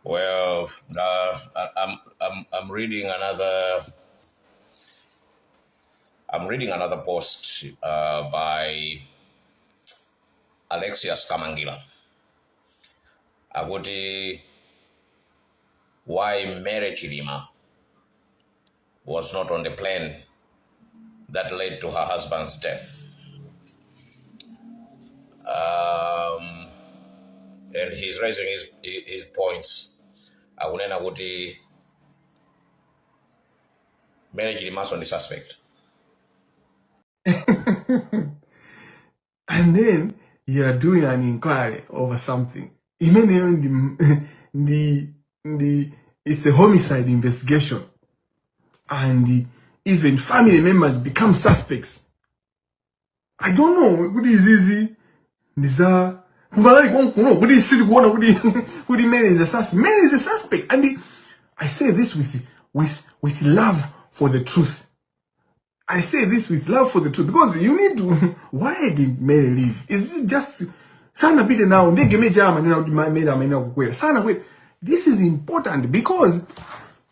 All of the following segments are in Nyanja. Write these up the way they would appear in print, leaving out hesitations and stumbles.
Well, I'm reading another post by Alexius Kamangila. Akuti why Mary Chilima was not on the plane that led to her husband's death. And he's raising his points. Akunena kuti Mary Chilimanso ndi suspect. And then you are doing an inquiry over something imeneyo ndi it's a homicide investigation, and even family members become suspects. I don't know kuti izizi ndi za kumalawi konkuno kuti sitikuona kuti Mary is a suspect. Mary is a suspect, and I say this with love for the truth. I say this with love for the truth because you need to. Why did Mary leave? Is it just sanapite nawo ndege imene amanena kuti Mary amayenera kukwera sanakwere? This is important because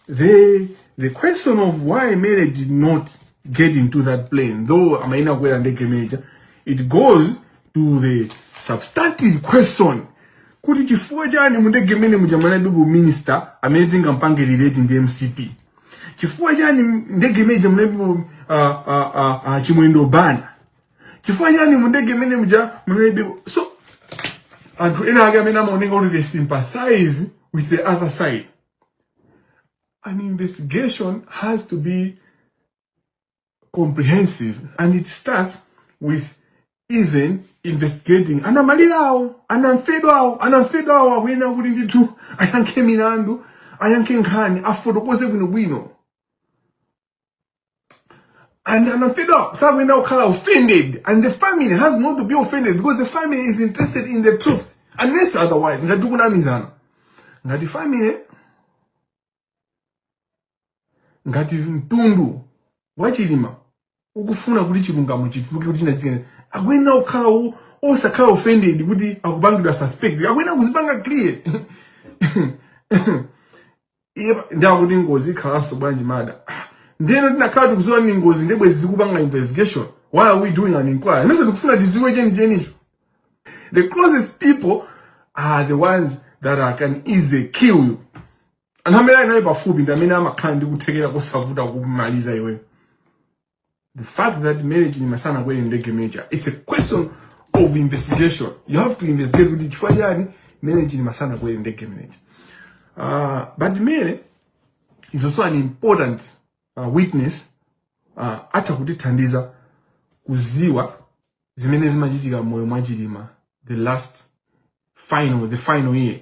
the question of why Mary did not get into that plane, though amayenera kukwera ndege imeneja, it goes to the substantive question kuti chifukwa chani mu ndege imene muja munalibe minister amene tingampange relate ndi MCP? Chifukwa chani ndege imeneja munalibe Chimwendo Banda? Chifukwa chani mu ndege imene muja munalibe so anthu ena ake amene amaoneka kuti they sympathize with the other side? An investigation has to be comprehensive, and it starts with even investigating anamalirawo, anamfedwawo. Anamfedwawo akuyenera kuti ndithu ayankhe milandu, ayankhe nkhani, afotokoze bwinobwino. And anamfedwawo sakuyenera kukhala offended, and the family has not to be offended because the family is interested in the truth, unless otherwise ngati tikunamizana ngati family, ngati mtundu wa Chilima ukufuna kuti chilungamo chituluke kuti chinachitika, akuyenera kukhala osakhala offended kuti akupangidwa suspect. Akuyenera kuzipanga clear. Iye ndakuti ngozi ikhalanso bwanji mada? Ndiyeno tinakhala tikuziwa ni ngozi, ndiye bwezi zikupanga investigation. Why are we doing an inquiry? Nese tikufuna tiziwe chenichenicho. The closest people are the ones that can easily kill you. Anthu amene ali nawe pafupi ndi amene amakhala ndi kuthekera kosavuta kumaliza iweyo. The fact that Mary Chilima sanakwere ndege imeneja, it's a question of investigation. You have to investigate kuti chifukwa chani Mary Chilima sanakwere ndege imeneja. But Mary is also an important witness. Atha kutithandiza kuziwa zimene zimachitika m'moyo mwa Chilima the final year,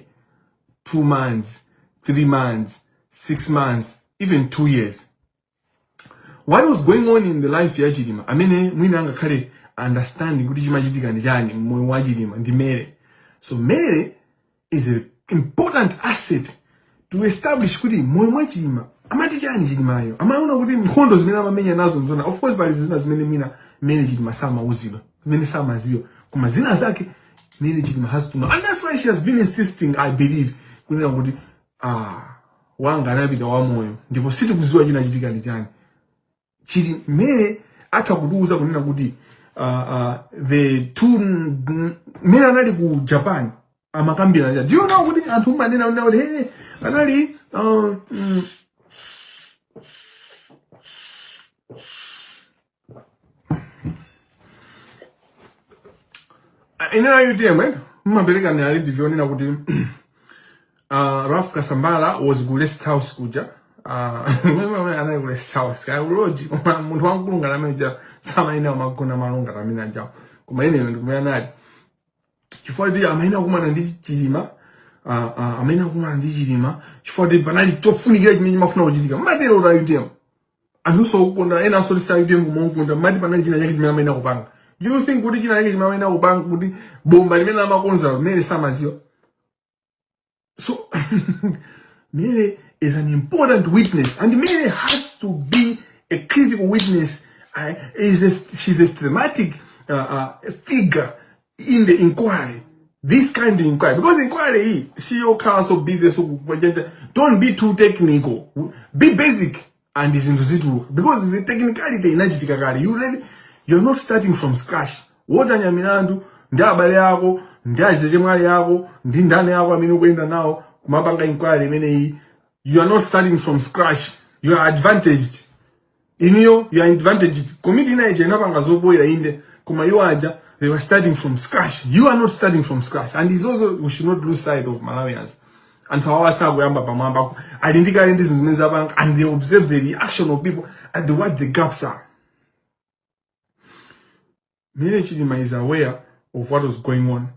2 months, 3 months, 6 months, even 2 years, what was going on in the life ya Chilima. Amene mwina angakhale understanding kuti chimachitika ndi chani mmoyo wa Chilima ndi Mary. So Mary is an important asset to establish kuti moyo mwa Chilima amati chani. Chilimayo amaona kuti nkhondo zimene amamenya nazo nzona. Of course pali zina zimene mwina Mary Chilima samauzidwa, zimene samaziwa, koma zina zake Mary Chilima has to know, and that's why she has been insisting, I believe, kunena kuti, "Ah, wanga anapita wamoyo ndipo sitikuziwa chinachitika ndi chani." Chili Mary atha kutiuza kunena kuti the two mmene anali ku Japan amakambirana. Do you know kuti anthu manena kunena kuti, hey, anali ine a UTM mmapereka narrative yonena kuti Ralph Kasambara was ku rest house kuja. Anali ku rest house kaya ku lodge, koma munthu wamkulu ngati amene uja samayenera kumagona malo ngati amene ajawo. Koma ineyo ndikumene anali chifukwa kuti amayenera kukumana ndi Chilima, amayenera kukumana ndi Chilima chifukwa kuti panali chofunikira chimene chimafuna kuchitika. Mmatero a UTM, anthu okukonda ena so UTM kumakonda, mmati panali china chake chimene amayenera kupanga. Do you think kuti china chake chimene amayenera kupanga, kuti bomba limene amakonza limene samaziwa? So Mary is an important witness, and Mary has to be a critical witness. Is a, she's a thematic figure in the inquiry. This kind of inquiry, because inquiry iyi siyokhala so busy, so don't be too technical, be basic and zinthu zituluka, because the technicality inachitika kale. You're not starting from scratch. Walter Nyamilandu ndi abale ako ndi azichemwali ako ndi ndani ako amene ukuyenda nawo kumapanga inquiry imeneyi, you are not starting from scratch. You are advantaged. Inuyo, you are advantaged. Komiti ina ija inapanga zopoira, inde, koma iwo aja, they were starting from scratch. You are not starting from scratch. And is also, we should not lose sight of Malawians. Anthu awa sakuyamba pamwamba, ali ndi kale ndi zinthu zimene zapanga, and they observe the reaction of people and what the gaps are. Mary Chilima is aware of what was going on.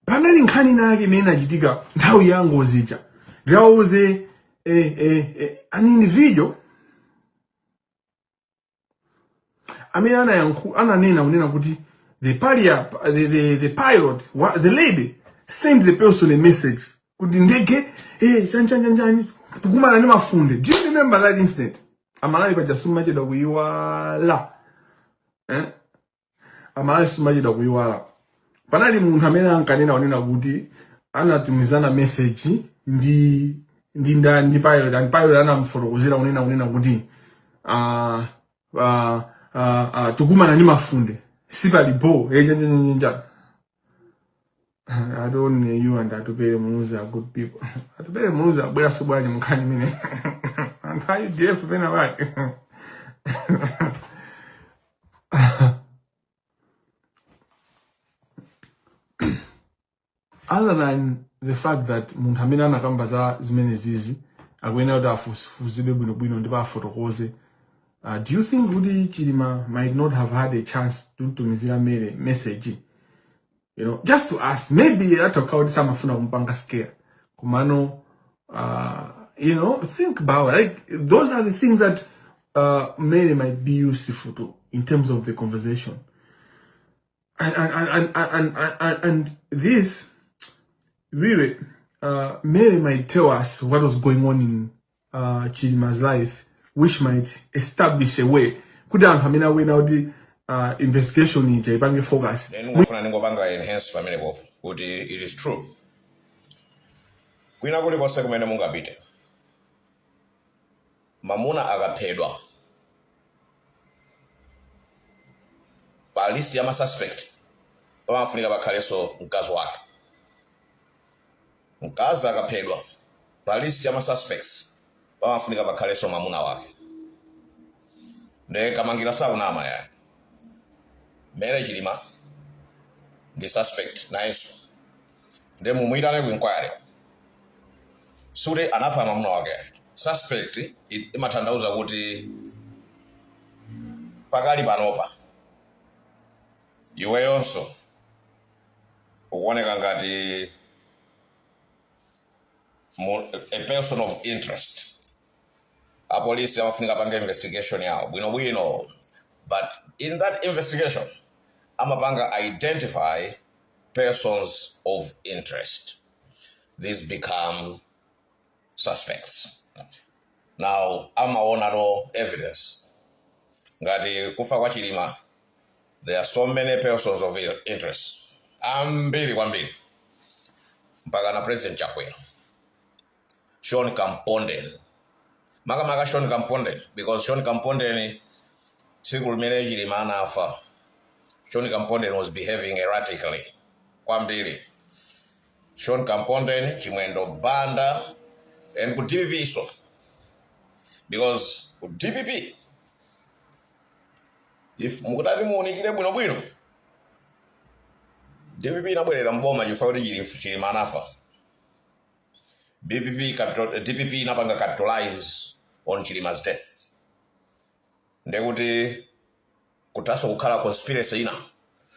Panali nkhani inayake imene inachitika nthawi ya ngozi ija. There was an individual amene ananena kunena kuti the pilot, the lady sent the person a message kuti ndege chani chani chani chani, tikumana ndi mafunde. Do you remember that incident? Amalawi paja sumachedwa kuyiwala, eh? Amalawi sumachedwa kuyiwala. Panali munthu amene ankanena kunena kuti anatumizana message ndi ndani, ndi pilot, and pilot anamufotokozera kunena kuti tikumana ndi mafunde, sipali bo echenjenjenja. I don't know, you and Atupele Muluzi are good people. Atupele Muluzi abwera bwanji munkhani imene anthu a UDF pena pake. Other than the fact that munthu amene anakamba za zimene zizi akuyenera kuti afufuzidwe bwinobwino ndipo afotokoze, do you think kuti Chilima might not have had a chance to tumizira Mary message, just to ask? Maybe atakhala kuti samafuna kumpanga scare, komano think about it. Like, those are the things that Mary might be useful to in terms of the conversation. And this really, Mary might tell us what was going on in Chilima's life, which might establish a way kuti anthu amene akuyenera kuti investigation ija ipange focus. Then ngofuna ningopanga enhance pamenepo kuti it is true, kwina kulikonse kumene mungapite, mamuna akaphedwa, pa list ya ma suspect pamafunika pakhalenso mkazi wake. Mkazi akaphedwa, pa list ya ma suspects pamafunika pakhalenso mamuna wake. Nde Kamangira sakunama yayi. Mary Chilima ndi suspect nayenso, nde mumuyitane ku inquiry. Sikuti anapha mamuna wake. Suspect imatanthauza kuti pakali panopa iweyonso ukuoneka ngati a person of interest. Apolisi amafunika apange investigation yawo bwinobwino, but in that investigation amapanga identify persons of interest. These become suspects. Now amaona no evidence ngati kufa kwa Chilima, there are so many persons of interest, ambiri kwambiri, mpaka na President Chakwera, Sean Kampondeni, makamaka Sean Kampondeni, because Sean Kampondeni, tsiku limene Chilima anafa, Sean Kampondeni was behaving erratically kwambiri. Sean Kampondeni, Chimwendo Banda, and ku DPP so, because ku DPP, if mukutati muunikire bwinobwino, DPP inabwerera mboma chifukwa kuti Chilima anafa. DPP inapanga capitalize on Chilima's death. Ndekuti kutaso kukhala conspiracy ina,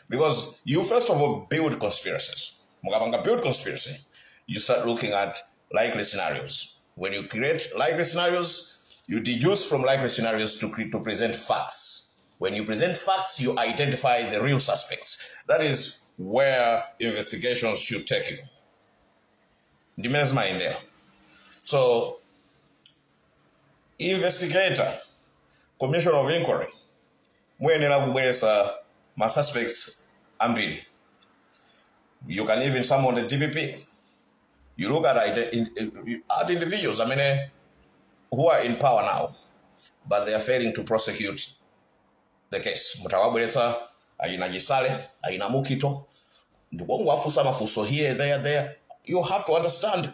because you first of all build conspiracies. Mukapanga build conspiracy, you start looking at likely scenarios. When you create likely scenarios, you deduce from likely scenarios to present facts. When you present facts, you identify the real suspects. That is where investigations should take you. Ndimene zimayendera. So investigator, commission of inquiry, muyenera kubweretsa ma suspects ambiri. You can even summon the DPP. You look at individuals, I mean, who are in power now, but they are failing to prosecute the case. Mutawabweretsa ayina Chisale, ayina Mukhito, ndikungowafunsa mafunso here, there, there. You have to understand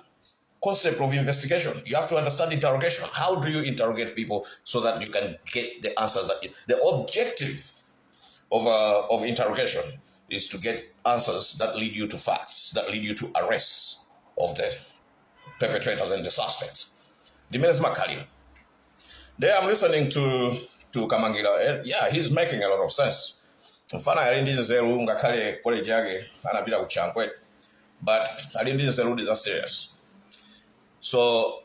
concept of investigation. You have to understand interrogation. How do you interrogate people so that you can get the answers that you, the objective of interrogation is to get answers that lead you to facts, that lead you to arrests of the perpetrators and the suspects. Ndimene zimakhalira. There I'm listening to Kamangira. Yeah, he's making a lot of sense. Mfana ali ndi nzeru, ngakhale college yake anapita ku Chanco, but ali ndi nzeru za serious. So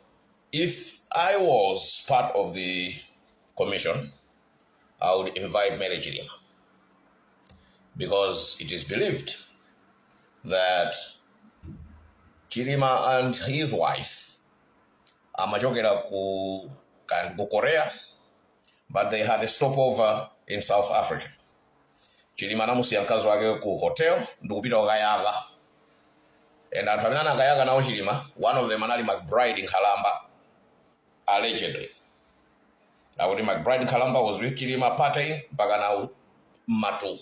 if I was part of the commission, I would invite Mary Chilima because it is believed that Chilima and his wife amachokera ku Korea, but they had a stopover in South Africa. Chilima anamusiya mkazi wake ku hotel ndikupita kukayaka, and anthu amene anakayaka nawo Chilima, one of them anali McBride Nkhalamba. Allegedly, akuti McBride Nkhalamba was with Chilima partying mpaka na matu.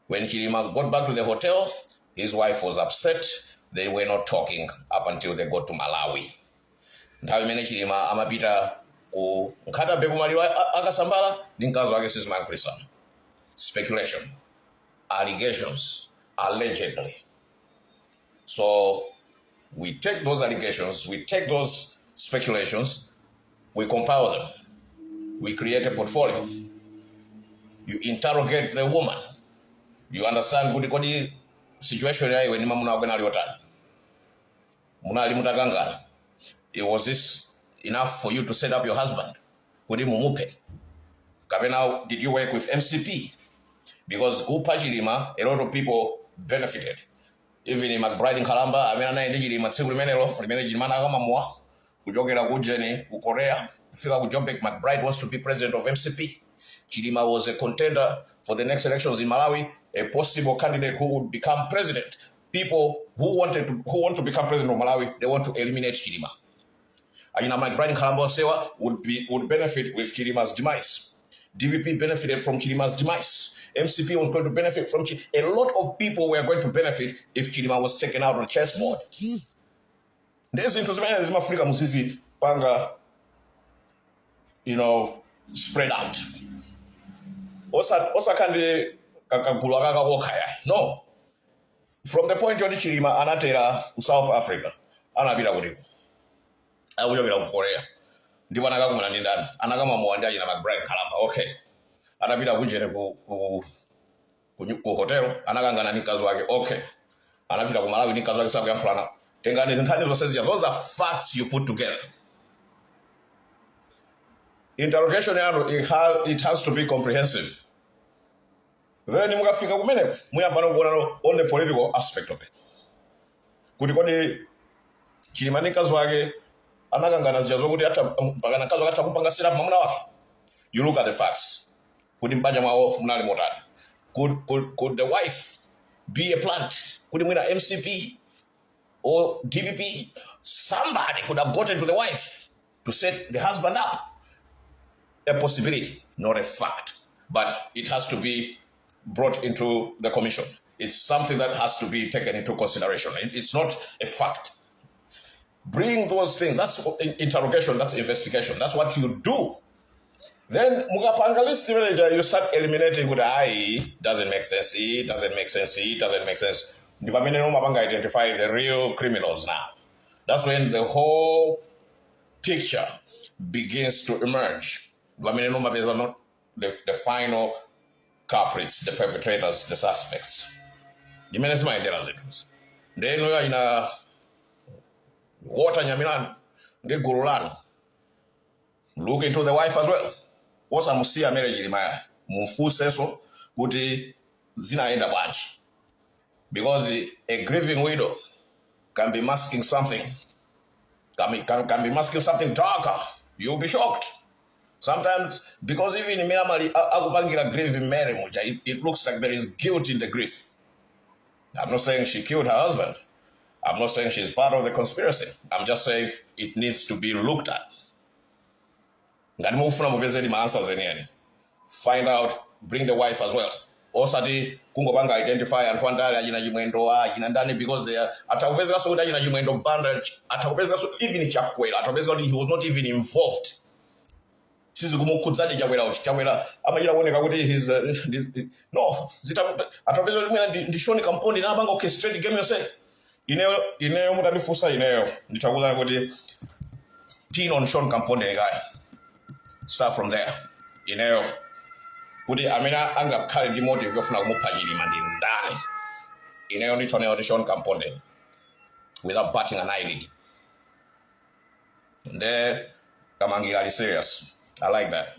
When Chilima got back to the hotel, his wife was upset. They were not talking up until they got to Malawi. Nthawi imene Chilima amapita ku Nkhata Bay kumaliro akasambala ndi mkazi wake sizimayankhulitsana. Speculation, allegations, allegedly. So we take those allegations, we take those speculations, we compile them, we create a portfolio. You interrogate the woman. You understand kuti kodi situation ya iwe ndi mwamuna wako inali yotani, munali mutakangana? It was this enough for you to set up your husband kuti mumuphe, kapena did you work with MCP? Because kupha Chilima, a lot of people benefited. Even McBride Nkhalamba amene anali ndi Chilima tsiku limenelo limene Chilima anakamamuwa kuchokera ku Jeni ku Korea kufika ku Joburg, McBride wants to be president of MCP. Chilima was a contender for the next elections in Malawi, a possible candidate who would become president. People who want to become president of Malawi, they want to eliminate Chilima. Ayina McBride Nkhalamba onsewa would benefit with Chilima's demise. DPP benefited from Chilima's demise. MCP was going to benefit from Chilima. A lot of people were going to benefit if Chilima was taken out on the chessboard. Ndiye zinthu zimene zimafunika muzizipanga spread out. Osakhala ndi kagulu akaka kokha yayi. No. From the point yoti Chilima anatera ku South Africa, anapita kutiko akuchokera ku Korea? Ndipo anakakumana ndi ndani? Anakamamowa ndi achina McBride Nkhalamba. Okay, anapita kunjene ku hotel, anakangana ndi mkazi wake. Okay, anapita ku Malawi ndi mkazi wake sakuyankhulana. Tengani zinkhani zonse zija. Those are facts you put together. Interrogation yanu, it has to be comprehensive. Then mukafika kumeneko muyamba kuona on the political aspect of it, kuti kodi Chilima ndi mkazi wake anakangana zija zokuti ata mpaka mkazi wake atha kupanga set up mwamuna wake? You look at the facts kuti mbanja mwawo munali motani. Could the wife be a plant, kuti mwina MCP or DPP, somebody could have gotten to the wife to set the husband up? A possibility, not a fact, but it has to be brought into the commission. It's something that has to be taken into consideration. It's not a fact. Bring those things. That's interrogation, that's investigation. That's what you do. Then mukapanga list manager, you start eliminating kuti ayi, doesn't make sense, it doesn't make sense, it doesn't make sense. Ndi pamene mumapanga identify the real criminals now. That's when the whole picture begins to emerge. Pamene mumapeza not the final culprits, the perpetrators, the suspects. Ndimene zimayendera zinthu. Ndeno ina Walter Nyamilandu ndi gulu lanu, look into the wife as well. Osamusiya amene Chilima, mumfunsenso kuti zinayenda bwanji, because a grieving widow can be masking something, can be masking something darker. You'll be shocked sometimes, because even imene amali akupangira grieving Mary muja, it looks like there is guilt in the grief. I'm not saying she killed her husband. I'm not saying she's part of the conspiracy. I'm just saying it needs to be looked at. Ngati mukufuna mupezeni ma answers enieni, find out, bring the wife as well. Osati kungopanga identify anthu andale, achina Chimwendo, achina ndani, because they are atakupezekanso kuti achina Chimwendo Banda, atakupezekanso even Chakwera, atapezeka kuti he was not even involved. Sizikumukhudzadi Chakwera, kuti Chakwera amachita kuoneka kuti he's no, atapezeka kuti mwina ndi Sean Kampondeni anapanga orchestrate game yonse. Ineyo mutandifunsa ineyo, nditakuwuzani kuti pin on Sean Kampondeni guy, start from there. Ineyo kuti amene angakhale ndi motive yofuna kumupha Chilima ndi ndani, ineyo ndithonera kuti Sean Kampondeni, without batting an eyelid. Nde Kamangira ali serious. I like that.